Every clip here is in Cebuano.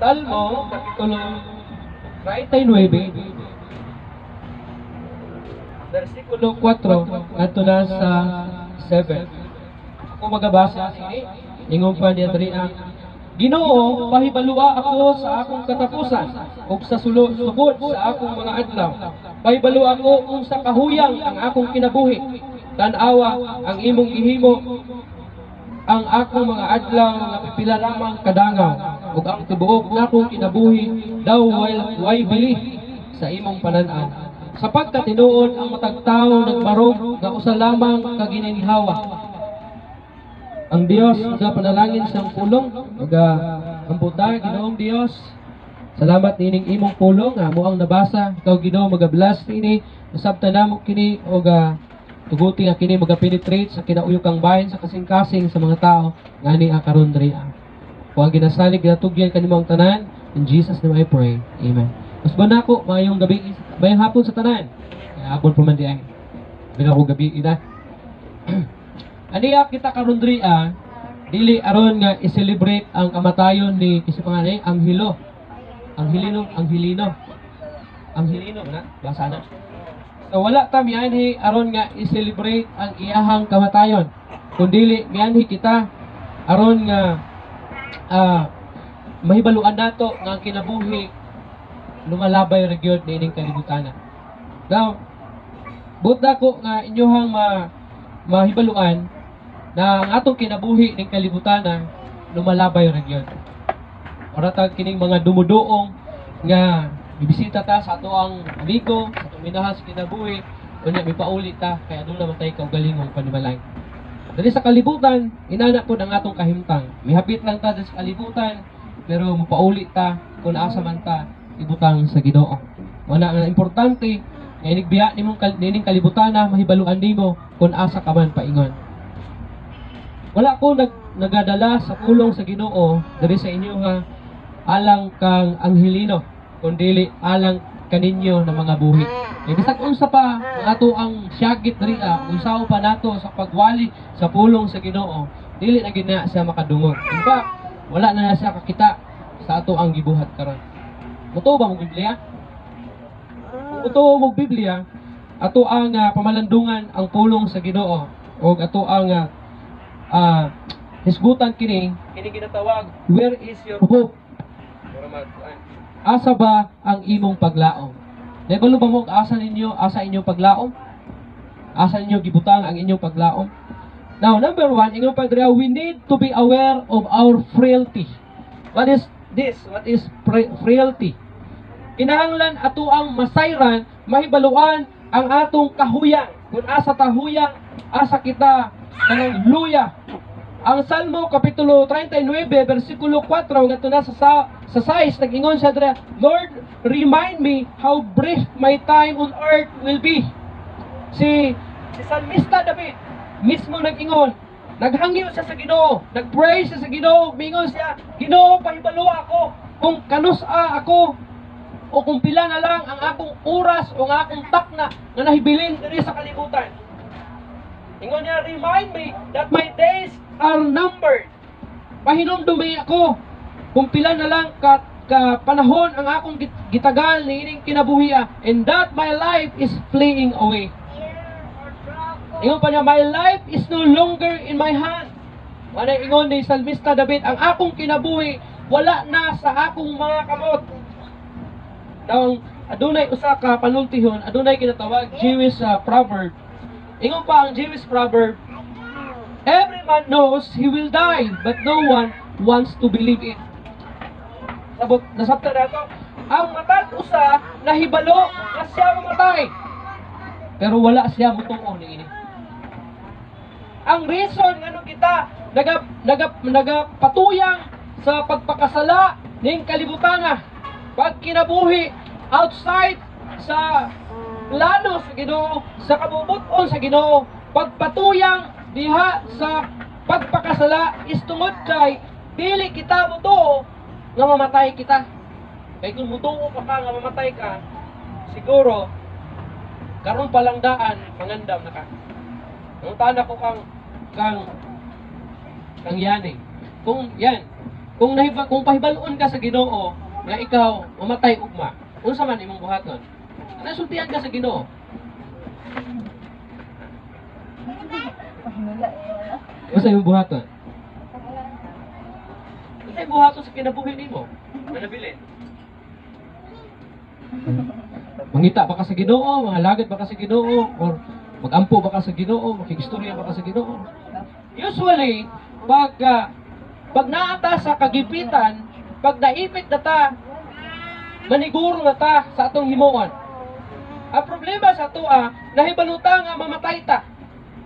Salmo, Kapitulo 39, versikulo 4, ngadto na sa 7. Ako magabasa sini, ingon pa niya diri ang Ginoo, pahibalua ako sa akong katapusan ug sa sukod sa akong mga adlaw. Pahibalo ako unsa kahuyang ang akong kinabuhi. Tan-awa ang imong gihimo ang akong mga adlaw nga pipila lamang kadangaw ug ang tibuok nakong kinabuhi daw way bili sa imong panan-aw. Sapagkat tinuod ang matag tawo nagbarog nga usa lamang ka gininhawa. Ang Dios panalangin siyang pulong ug ambuta. Ginoong Dios, salamat nining imong pulong nga amo ang nabasa. Ikaw, Ginoo, magabless niini, masabtan namo kini ug tuguti nga kini magapenetrate sa kinauyokang bahin sa kasing-kasing sa mga tao ngani ang karon diri. Kung ang ginasalig, ginatugyan kanimo ang tanan. In Jesus' name I pray. Amen. Mas ba nako, maayong gabi, maayong hapon sa tanan. Kaya hapon pa man di ay. Bila ko gabi ina. Aniya kita karon diri dili aron nga i-celebrate ang kamatayon ni kasi panganay Anghelo. Angelino, Angelino. Angelino na, basa na. So wala ta mianhi aron nga i-celebrate ang iyahang kamatayon. Kundili mianhi kita aron nga mahibaluan nato nga ang kinabuhi lumalabay ra gyud niining kalibutan. Now, buot ko nga inyohang mahibaluan na ang atong kinabuhi ning kalibutan lumalabay ra gyud. Ora ta kining mga dumuduong nga bibisita ta sa ato ang amigo, sa atong minahal sa kinabuhi, unya mipauli ta kay aduna man tay kaugalingong panimalay. Dali sa kalibutan, inana pod ang atong kahimtang. Mihapit lang ta sa kalibutan, pero mopauli ta kung asa man ta ibutang sa Ginoo. Wala nga importante nga inigbiya nimong nining kalibutan na mahibaluan nimo kung asa ka man paingon. Wala ko nagadala sa pulong sa Ginoo diri sa inyo nga alang kang Angelino, kundili alang kaninyo na mga buhi. Kay bisag unsa pa ang ato ang siyagit diri unsaon pa nato sa pagwali sa pulong sa Ginoo, dili na gid na siya makadungog. In fact, wala na na siya kakita sa ato ang gibuhat karon. Mutuo ba mo Biblia? Kung mutuo mo Biblia, ato ang pamalandungan ang pulong sa Ginoo ug ato ang hisgutan kini ginatawag, "Where is your hope?" Asa ba ang imong paglaom? Nahibalo ba mo asa ninyo, asa inyong paglaom? Asa ninyo gibutang ang inyong paglaom? Now, number one, ingon pa diri, we need to be aware of our frailty. What is this? What is frailty? Kinahanglan ato ang masayran, mahibaluan ang atong kahuyang. Kung asa ta huyang, asa kita kanang luya. Ang Salmo kapitulo 39 versikulo 4 ngadto na sa 6, nag-ingon siya dira, "Lord, remind me how brief my time on earth will be." Si Salmista David mismo nag-ingon, naghangyo siya sa Ginoo, nag-pray siya sa Ginoo, mingon siya, "Ginoo, pahibalo ako kung kanus-a ako o kung pila na lang ang akong oras o ang akong takna nga nahibilin diri sa kalibutan." Ingon niya, "Remind me that my days are numbered." Pahinumdumi ako kung pila na lang ka panahon ang akong gitagal niining kinabuhia and that my life is fleeing away. Ingon pa niya, "My life is no longer in my hand." Wala ingon ni Salmista David, ang akong kinabuhi wala na sa akong mga kamot. Daw adunay usa ka panultihon, adunay kinatawag Jewish proverb. Ingon pa ang Jewish proverb, "Every man knows he will die, but no one wants to believe it." Sabot, nasabtan nato, ang matag usa nahibalo nga siya mamatay. Pero wala siya mutuo niini. Ang reason ngano kita naga nagapatuyang sa pagpakasala ning kalibutan, pagkinabuhi outside sa plano sa Ginoo, sa kabubut-on sa Ginoo, pagpatuyang diha sa pagpakasala is tungod kay dili kita mutuo nga mamatay kita. Kay kung mutuo pa ka nga mamatay ka, siguro karon pa lang daan mangandam na ka. Nangutana ko kang Yani. Kung yan, Kung pahibalon ka sa Ginoo nga ikaw mamatay ugma, unsa man imong buhaton? Nasultian ka sa Ginoo. Pahinula eh. Unsa imong buhaton? Unsa imong buhaton sa kinabuhi nimo? Manabilin. Mangita ba ka sa Ginoo, mangalagad ba ka sa Ginoo, or magampo ba ka sa Ginoo, makigistorya ba ka sa Ginoo? Usually, pag naata sa kagipitan, pag naipit na ta, maniguro na ta sa atong himuon. Ang problema sa atoa, nahibalo ta nga mamatay ta.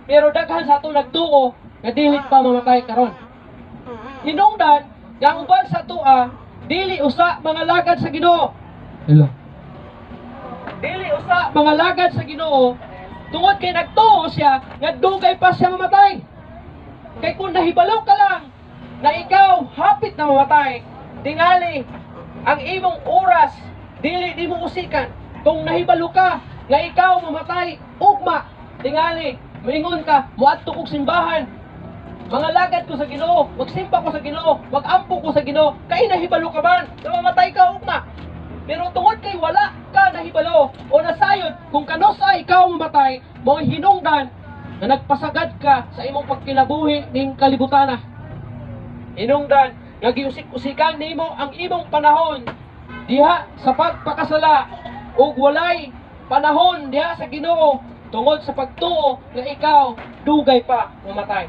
Pero daghan sa ato nagtuo nga dili pa mamatay karon. Hinungdan nga ang uban sa atoa dili usa mangalagad sa Ginoo. Hello. Dili usa mangalagad sa Ginoo tungod kay nagtuo siya nga dugay pa siya mamatay. Kay kung nahibalo ka lang na ikaw hapit na mamatay, tingali ang imong oras dili nimo usikan. Kung nahibalo ka nga ikaw mamatay ugma, tingali moingon ka, "Moadto kog simbahan, mangalagad ko sa Ginoo, magsimba ko sa Ginoo, magampo ko sa Ginoo," kay nahibalo ka man na mamatay ka ugma. Pero tungod kay wala ka nahibalo o nasayod kung kanusa ikaw mamatay, mao hinungdan na nagpasagad ka sa imong pagkinabuhi ning kalibutana. Hinungdan nga giusik-usikan nimo ang imong panahon diha sa pagpakasala ug walay panahon diha sa Ginoo tungod sa pagtuo nga ikaw dugay pa mamatay.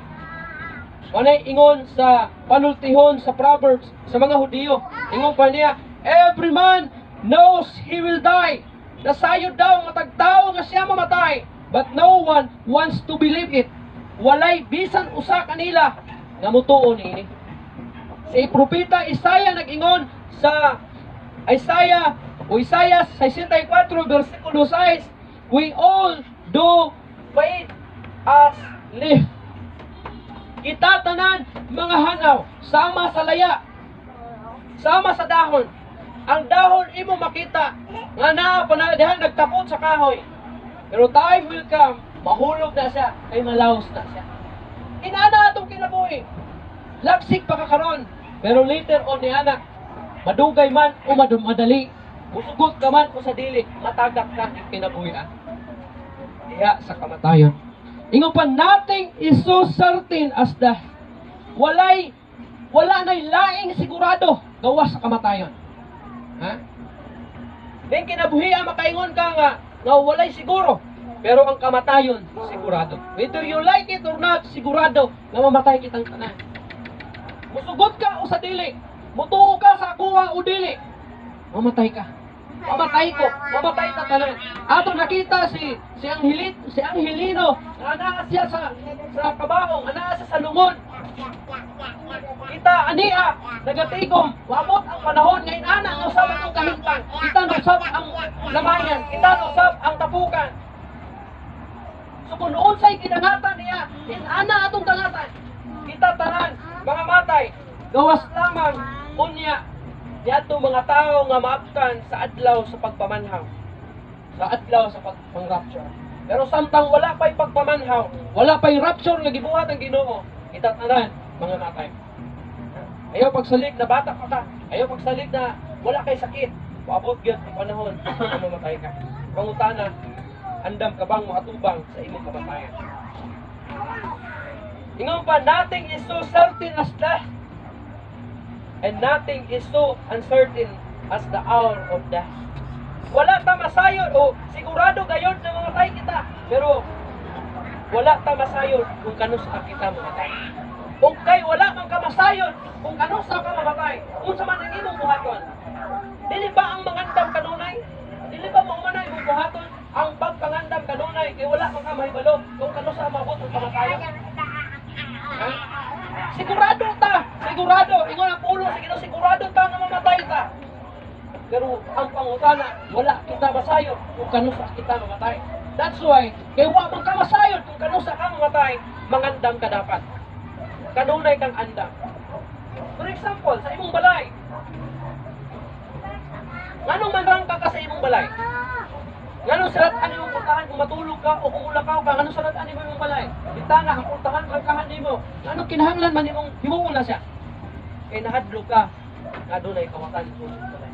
Manay ingon sa panultihon sa Proverbs sa mga Hudiyo. Ingon pa niya, "Every man knows he will die." Nasayod daw matag tao nga siya mamatay, but no one wants to believe it. Walay bisan usa kanila nga mutuo niini. Si Propeta Isaiah nag-ingon sa Isaiah o Isaiah 64 versikulo 6, "We all do fade as leaf." Kita tanan mga hanaw sama sa laya, sama sa dahon. Ang dahon imo makita nga naa pa na diha nagtapot sa kahoy. Pero time will come, mahulog na siya kay malaos na siya. Inana atong kinabuhi. Lagsik pa ka karon, pero later on ni ana, madugay man o madali, musugot ka man o sa dili, matagak ka ng kinabuhian diha sa kamatayon. Ingon pa, "Nothing is so certain as death." Wala na'y laing sigurado gawas sa kamatayon. Ha? Ning kinabuhi ang makaingon ka nga walay siguro. Pero ang kamatayon, sigurado. Whether you like it or not, sigurado nga mamatay kitang tanan. Musugot ka o sa dili, mutuo ka sa akuha o dili, mamatay ka. Mamatay ko, mamatay ta tanan. Ato nakita si Angelino, nga anaa siya sa kabaong, anaa siya sa lungon. Kita ania nagatigom, wabot ang panahon nga inana ang usab ang kahimtang. Kita usab ang lamayan, kita usab ang tapukan. So kung unsay gidangatan niya, inana atong dangatan. Kita tanan mga matay, gawas lamang unya niadto mga tao nga maabtan sa adlaw sa pagpamanhaw. Sa adlaw sa pagpang-rapture. Pero samtang wala pa'y pagpamanhaw, wala pa'y rapture nga gibuhat ang Ginoo, kita tanan mga matay. Ayaw pagsalig na bata pa ka. Ayaw pagsalig na wala kay sakit. Paabot gyud ang panahon na mamatay ka. Pangutana, andam ka bang moatubang sa imong kamatayan? Ingon pa, "Nothing is so certain as death, and nothing is so uncertain as the hour of death." Wala ta masayod o sigurado gayon na mamatay kita. Pero wala ta masayod kung kanusa kita mamatay. Kung kay wala man ka masayod kung kanusa ka mamatay, unsa man ang imong buhaton? Dili ba ang mangandam kanunay? Dili ba mao man imong buhaton ang pagpangandam kanunay kay wala man ka mahibalo kung kanusa maabot ang kamatayon? Ha? Sigurado ta, sigurado, ingon ang pulong sa Ginoo, sigurado ta nga mamatay ta. Pero ang pangutana, wala kita masayod kung kanusa kita mamatay. That's why, kay wa man ka masayod kung kanusa ka mamatay, mangandam ka dapat. Kanunay kang andam. For example, sa imong balay. Nganong manrangka ka sa imong balay? Nganong sarad-an imong pultahan kung matulog ka o kung ulakaw ka, nganong sarad-an imong balay? Bintana, ang pultahan, rangkahan nimo. Nganong kinahanglan man imong himuon na siya? Kay nahadlok ka nga dunay kawatan sulod balay.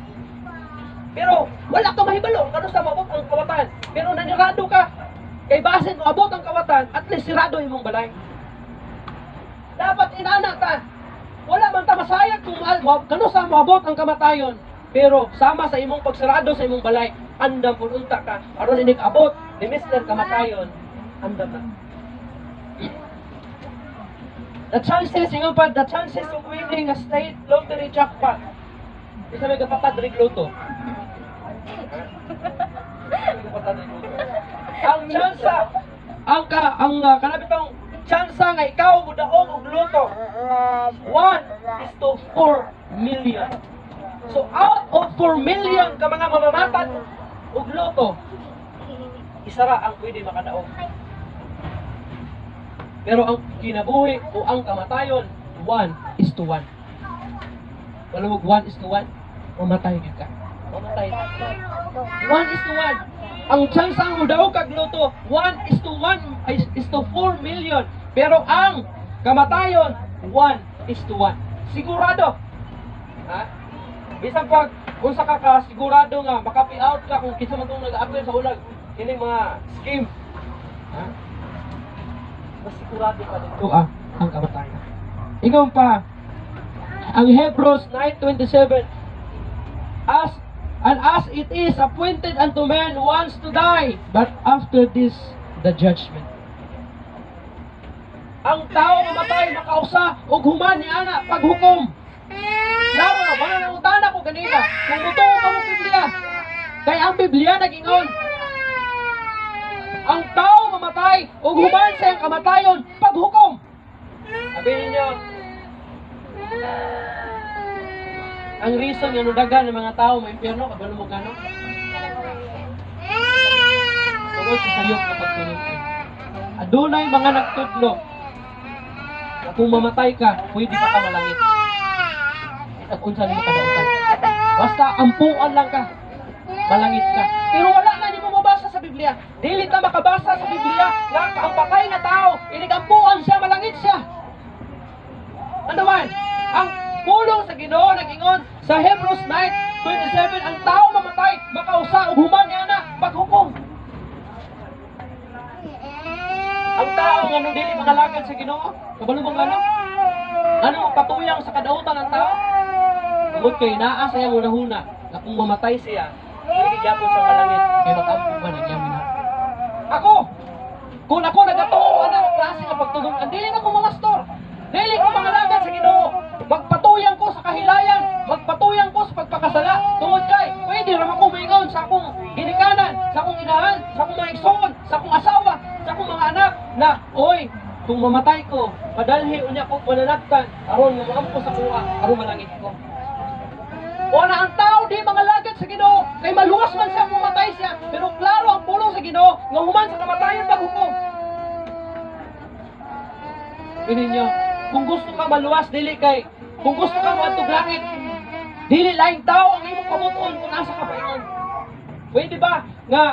Pero wala ka mahibalo kanu sa maabot ang kawatan. Pero nanirado ka kay basin moabot ang kawatan, at least sirado imong balay. Dapat inana ta. Wala man ta masayag kung kanu sa moabot ang kamatayon. Pero sama sa imong pagsarado sa imong balay, andam pud unta ka aron inig abot ni Mr. Kamatayon, andam na. The chances, ingon pa, the chances of winning a state lottery jackpot. Isa may gapatad rig lotto. May gapatad rig lotto. Ang tsansa, ang ka, ang kanabitong tsansa nga ikaw mudaog og lotto, 1 is to 4 million. So out of 4 million ka mga mamamatad og lotto, isa ra ang pwede makadaog. Pero ang kinabuhi o ang kamatayon, 1 is to 1. Wala mo 1 is to 1, mamatay gyud ka. Mamatay. 1 is to 1. Ang chance ang mudaog kag lotto, 1 is to 1 is to 4 million. Pero ang kamatayon, 1 is to 1. Sigurado. Ha? Bisan pag unsa ka ka sigurado nga maka-pay out ka kung kinsa man tong nag-apply sa ulag kining mga scheme. Ha? Mas sigurado ka dito ang kamatayon. Ingon pa, ang Hebrews 9:27, as and as it is appointed unto man once to die, but after this the judgment. Ang tao mamatay makausa ug human ni ana paghukom. Klaro, mga nangutana ko ganina, kung mutuo ka mo Biblia, kay ang Biblia nag-ingon, ang tao mamatay ug human sa iyang kamatayon paghukom. Sabi ninyo, ang reason nga nudagan ng mga tao maimpyerno, kabalo mo gano? Tungod sa sayop na pagtulungan. Adunay mga nagtudlo na kung mamatay ka, pwede pa ka malangit. Bisag unsa nimo kadautan. Basta ampuan lang ka, malangit ka. Pero wala na nimo mabasa sa Biblia. Dili ta makabasa sa Biblia nga ang patay nga tao, inig ampuan siya, malangit siya. Ano man? Ang pulong sa Ginoo nag-ingon sa Hebrews 9:27, ang tao mamatay, makausa ug human niya na paghukom. Ang tao nga nung dili mangalagad sa Ginoo, kabalo bang ano? Ano patuyang sa kadautan ang tao? Tungod kay naa sa iyang hunahuna na kung mamatay siya, dili gyapon sa malangit kay makampo man ang iyang minahal. Ako, kung ako nagatuo ana nga klase nga pagtulong, ang dili na ko mamastor. Dili ko mangalagad sa Ginoo. Magpatuyang ko sa kahilayan, magpatuyang ko sa pagpakasala. Tungod kay pwede ra man ko moingon sa akong ginikanan, sa akong inahan, sa akong mga igsoon, sa akong asawa, sa akong mga anak na oy, kung mamatay ko, padalhi unya ko mananagtan aron nga maampo sa kuha, aron malangit ko. Wala ang tao di mangalagad sa Ginoo kay maluwas man siya kung mamatay siya, pero klaro ang pulong sa Ginoo nga human sa kamatayon paghukom. Ninyo, kung gusto ka maluwas dili kay kung gusto ka moadtog langit, dili laing tao ang imong pabuton kung asa ka paingon. Pwede ba nga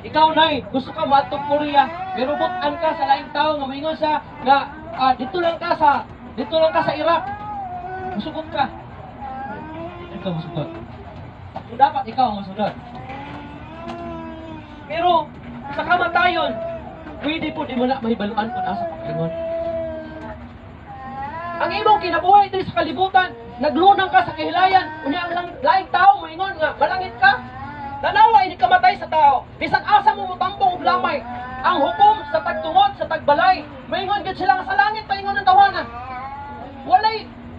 ikaw nay gusto ka moadtog Korea, pero butan ka sa laing tao nga moingon sa nga dito lang ka sa Iraq. Musugot ka. Hindi ka musugot. Kung dapat ikaw ang musunod. Pero sa kamatayon, pwede po di mo na mahibaluan kung asa ka paingon. Ang imong kinabuhi diri sa kalibutan, naglunang ka sa kahilayan, unya ang laing tao moingon nga malangit ka. Tanawa ini kamatay sa tao. Bisan asa mo motambong og lamay, ang hukom sa tagtungod sa tagbalay, moingon gyud sila nga sa langit paingon ang tawana.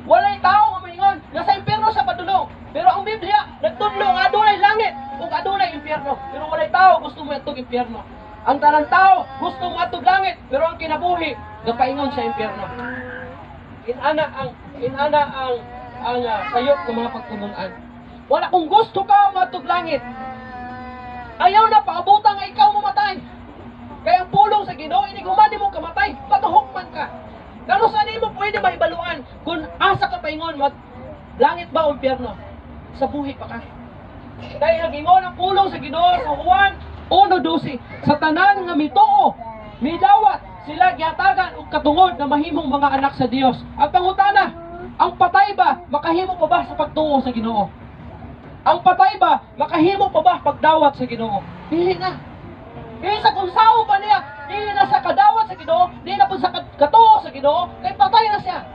Walay tao nga moingon nga sa impyerno sa padulong. Pero ang Biblia nagtudlo nga adunay langit ug adunay impyerno. Pero walay tao gusto moadtog impyerno. Ang tanang tao gusto moadtog langit, pero ang kinabuhi gapaingon sa impyerno. Inana ang sayop ng mga pagtulungan. Wala kung gusto ka moadtog langit. Ayaw na paabutan nga ikaw mamatay. Kaya ang pulong sa Ginoo inig human nimo kamatay, pagahukman ka. Kano sa nimo pwede mahibaluan kung asa ka paingon mag langit ba o impyerno? Sa buhi pa ka. Kaya nagingon ang pulong sa Ginoo sa Juan 1:12, sa tanan nga mituo, midawat Sila gihatagan og katungod na mahimong mga anak sa Dios. Ang pangutana, ang patay ba makahimo pa ba sa pagtuo sa Ginoo? Ang patay ba makahimo pa ba pagdawat sa Ginoo? Dili na. Kaya sa kung sao pa niya, dili na sa kadawat sa Ginoo, dili na po sa katuo sa Ginoo, kay patay na siya.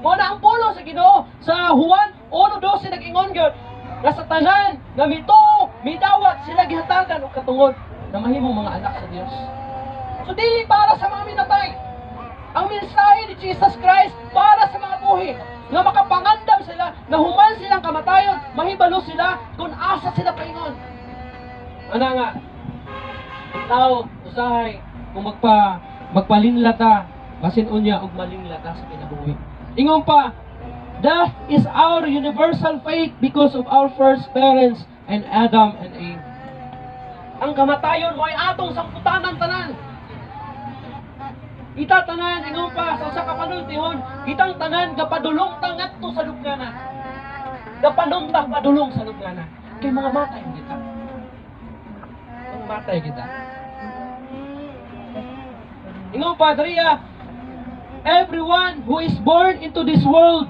Mao na ang pulong sa Ginoo sa Juan 1:12, nag-ingon gyud nga sa tanan nga mituo, midawat, sila gihatagan og katungod na mahimong mga anak sa Dios. So dili para sa mga minatay. Ang mensahe ni Jesus Christ para sa mga buhi nga makapangandam sila na human silang kamatayon, mahibalo sila kung asa sila paingon. Ana nga, ang tao usahay kung magpalinlata, basin unya og malinlata sa kinabuhi. Ingon pa, death is our universal fate because of our first parents and Adam and Eve. Ang kamatayon mo ay atong sangputanan tanan. Kita tanan, ingon pa sa usa ka panultihon, kitang tanan gapadulong ta ngadto sa lubngana. Gapanumtang padulong sa lubngana. Kay mga matay kita. Mga matay kita. Ingon pa diriya, everyone who is born into this world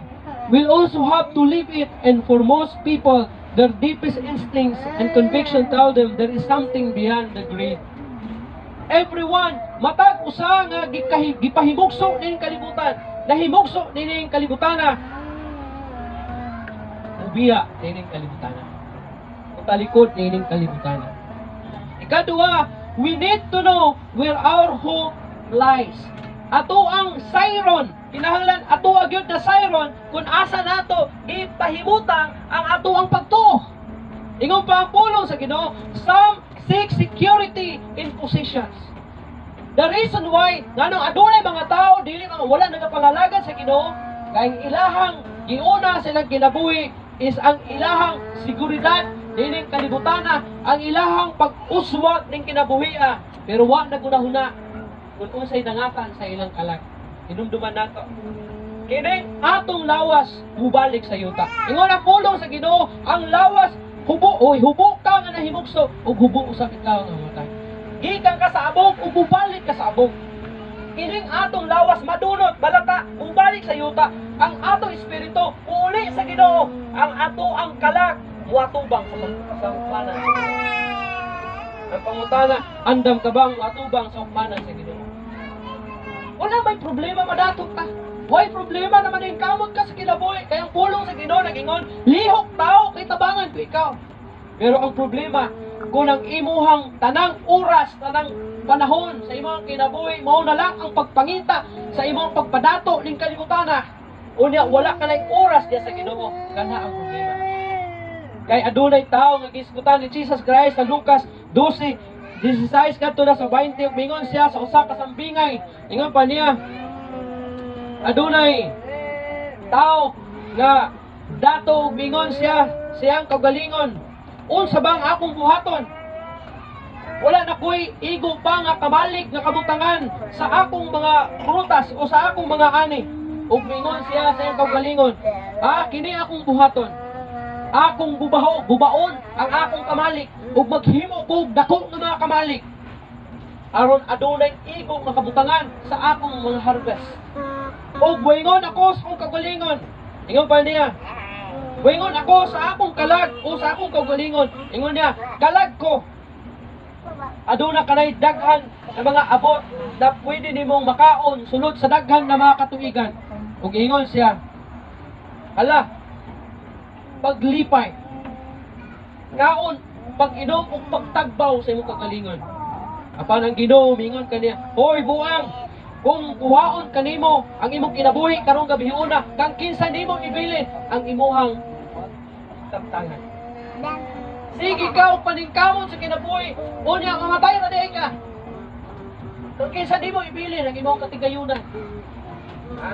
will also have to leave it, and for most people, their deepest instincts and conviction tell them there is something beyond the grave. Everyone, matag usa nga gipahimugso ning kalibutan, nahimugso nining kalibutana, mubiya nining kalibutana. Mutalikod nining kalibutana. Ikaduha, we need to know where our hope lies. Ato ang sayron, kinahanglan ato gyud na sayron kung asa nato gipahimutang ang ato ang pagtuo. Ingon pa ang pulong sa Ginoo, some seek security in possessions. The reason why nganong adunay mga tao dili mga wala nagapangalagad sa Ginoo kay ang ilahang giuna silang kinabuhi is ang ilahang seguridad nining kalibutana, ang ilahang pag-uswag ning kinabuhia, pero wa nagunahuna kung unsay dangatan sa ilang kalag. Hinumduman nato. Kining atong lawas mubalik sa yuta. Ingon ang pulong sa Ginoo, ang lawas hubo, oy, hubo ka nga nahimugso ug hubo usab ikaw nga matay. Gikan ka sa abong ug mubalik ka sa abong. Kining atong lawas madunot, balata, mubalik sa yuta. Ang atong espiritu uli sa Ginoo. Ang ato ang kalag muatubang sa hukmanan sa Ginoo. Ang pangutana, andam ka bang muatubang sa hukmanan sa Ginoo? Wala may problema madatok ka. Way problema naman yung kamot ka sa kinabuhi. Kaya ang pulong sa Ginoo nag-ingon, "Lihok tao, kay tabangan ko ikaw." Pero ang problema, kung ang imuhang tanang oras, tanang panahon sa imong kinabuhi, mao na lang ang pagpangita sa imong pagpadato ning kalibutana. Unya wala ka nay oras diya sa Ginoo, kana ang problema. Kay adunay tao nga gisgutan ni Jesus Christ sa Lucas 12:16 kadto na sa 20, ug mingon siya sa usa ka sambingay. Ingon pa niya, adunay tao nga dato ug mingon siya siyang kaugalingon, "Unsa bang akong buhaton? Wala na ko'y igo pa nga kamalig nga kabutangan sa akong mga prutas o sa akong mga ani." Ug mingon siya sa iyang kaugalingon, "Ah, kini akong buhaton. Akong gubaon ang akong kamalig ug maghimo kog dako nga mga kamalig aron adunay igo nga kabutangan sa akong mga harvest. Ug moingon ako sa akong kaugalingon." Ingon pa niya, "Moingon ako sa akong kalag o sa akong kaugalingon." Ingon niya, "Kalag ko, aduna kanay daghan na mga abot na pwede nimong makaon sulod sa daghan na mga katuigan." Ug ingon siya, "Hala, paglipay, kaon, pag-inom ug pagtagbaw sa imong kaugalingon." Apan ang Ginoo mingon kaniya, "Hoy buang, kung kuhaon kanimo ang imong kinabuhi karong gabiuna, kang kinsa nimo ibilin ang imuhang kaptangan?" Sige ka og paningkamot sa kinabuhi, unya mamatay ra diay ka. Kang kinsa nimo ibilin ang imong katigayunan? Ha?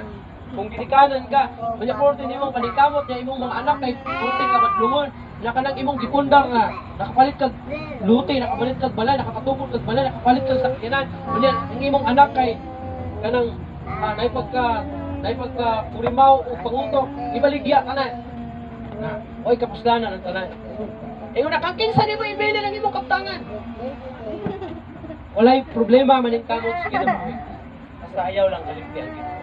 Kung ginikanan ka, unya porte nimong paningkamot niya imong mga anak kay porte ka badlungon, na kanang imong gipundar nga nakapalit kag lote, nakapalit kag balay, nakapatukod kag balay, nakapalit kag sakyanan, unya ang imong anak kay kanang naay pagka kurimaw o pangutok, ibaligya tanan. Na, oy, kapuslanan ang tanan. Ingon na, kang kinsa nimo ibilin ang imong kaptangan? Walay problema maningkamot sa kinabuhi. Basta ayaw lang galimti ang Ginoo.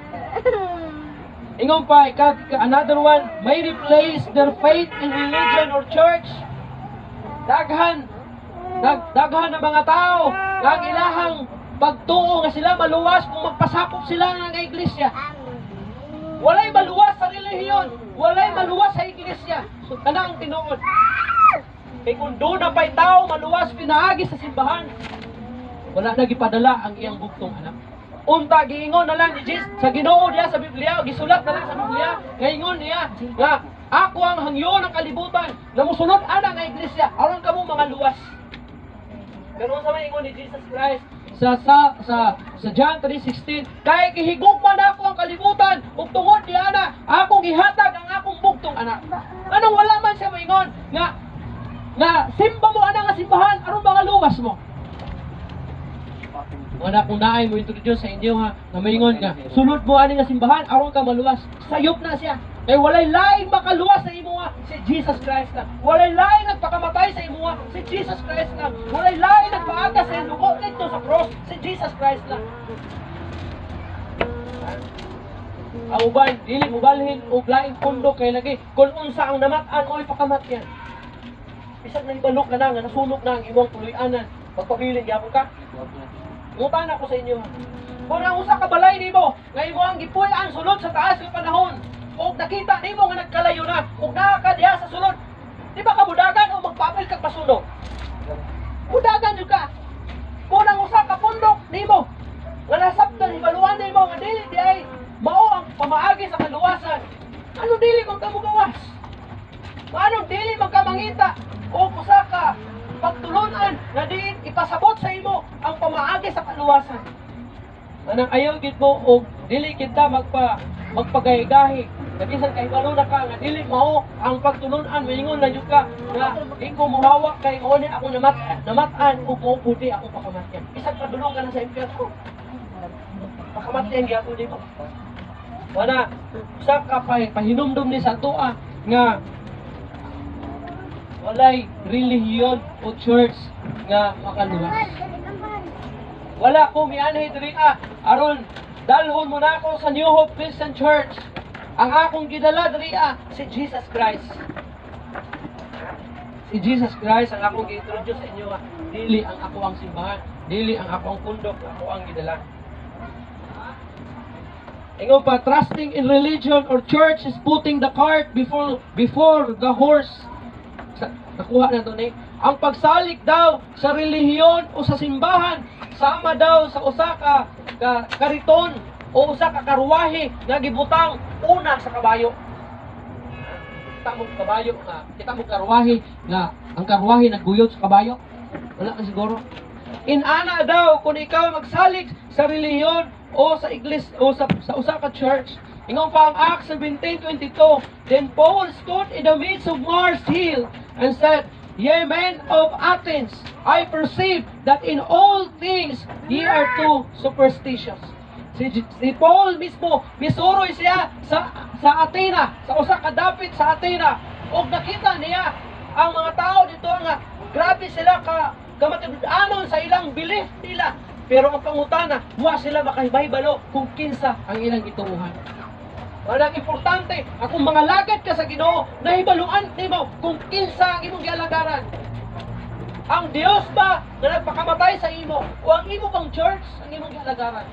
Ingon pa, another one, may replace their faith in religion or church. Daghan ng mga tao nga ang ilahang pagtuo nga sila maluwas kung magpasakop sila ng iglesia. Walay maluwas sa relihiyon, walay maluwas sa iglesia. So kana ang tinuod. Kay kung doon na pa'y tao maluwas pinaagi sa simbahan, wala na gipadala ang iyang bugtong anak. Unta giingon na lang ni Jesus sa Ginoo diya sa Biblia, gisulat na lang sa Biblia, ngaingon niya nga ako ang hangyo ng kalibutan na musunod ana nga iglesia aron kamo mga luwas. Pero sa may ingon ni Jesus Christ sa John 3:16, kay gihigugma nako ang kalibutan ug tungod diana akong gihatag ang akong bugtong anak. Anong wala man siya moingon nga nga simba mo ana nga simbahan aron mga luwas mo? Wala kung naay mo introduce sa inyo ha, nga maingon nga, sulod mo ani nga simbahan aron ka maluwas. Sayop na siya. Kay walay laing makaluwas sa imo si Jesus Christ lang. Walay laing nagpakamatay sa imo si Jesus Christ lang. Walay laing nagpaaga sa iyang dugo didto sa cross, si Jesus Christ lang. Ang uban, dili mobalhin og laing pundo kay lagi kung unsa ang namat-an oy pakamatyan. Bisag nahibalo ka na nga nasunog na ang imong puloy-anan, magpabilin gyapon ka. Ngutana ko sa inyo. Kung ang usa ka balay nimo nga imo ang gipuy-an sulod sa taas nga panahon, ug nakita nimo nga nagkalayo na ug naa ka diha sa sulod, di ba ka mudagan o magpapil kag pasunog? Mudagan jud ka. Kung ang usa ka pundok nimo nga nasabtan, hibaluan nimo nga dili di ay mao ang pamaagi sa kaluwasan, ano dili kung ka mugawas? Paano dili magkamangita o usa ka pagtulunan nga diin ipasabot sa imo ang pamaagi sa kaluwasan? Anang ayaw gid mo og dili kita magpagaygahi. Bisan kahibalo na ka nga dili mao ang pagtulunan, maingon lang jud ka nga di ko muhawak kay mao ni ako namat-an ug mao pudi ako pakamatyan. Bisan padulong ka na sa impyerno, pakamatyan gyapon nimo. Wala usa ka pa pahinumdum ni sa atoa nga walay relihiyon o church nga makaluwas. Wala ko mianhi diri aron dalhon mo na ako sa New Hope Christian Church. Ang akong gidala diri si Jesus Christ. Si Jesus Christ ang akong gi-introduce sa inyo. Dili ang ako ang simbahan, dili ang ako ang pundok, ako ang gidala. Ingon pa, trusting in religion or church is putting the cart before the horse. Nakuha na to ni. Ang pagsalig daw sa relihiyon o sa simbahan sama daw sa usa ka kariton o usa ka karwahe nga gibutang una sa kabayo. Kita mo kabayo nga, kita mo karwahe nga ang karwahe nagguyod sa kabayo. Wala ka siguro. Inana daw kung ikaw magsalig sa relihiyon o sa iglesia o sa usa ka church. Ingon pa ang Acts 17:22, "Then Paul stood in the midst of Mars Hill and said, 'Ye men of Athens, I perceive that in all things ye are too superstitious.'" Si Paul mismo, misuroy siya sa Athena, sa usa ka dapit sa Athena. Og nakita niya ang mga tao dito nga grabe sila ka kamatinud-anon sa ilang belief nila. Pero ang pangutana, wa sila makahibalo kung kinsa ang ilang gituohan. Walang importante, akong mga lagad ka sa Ginoo, nahibaluan nimo kung kinsa ang imong gialagaran. Ang Dios ba nga nagpakamatay sa imo o ang imo bang church ang imong gialagaran?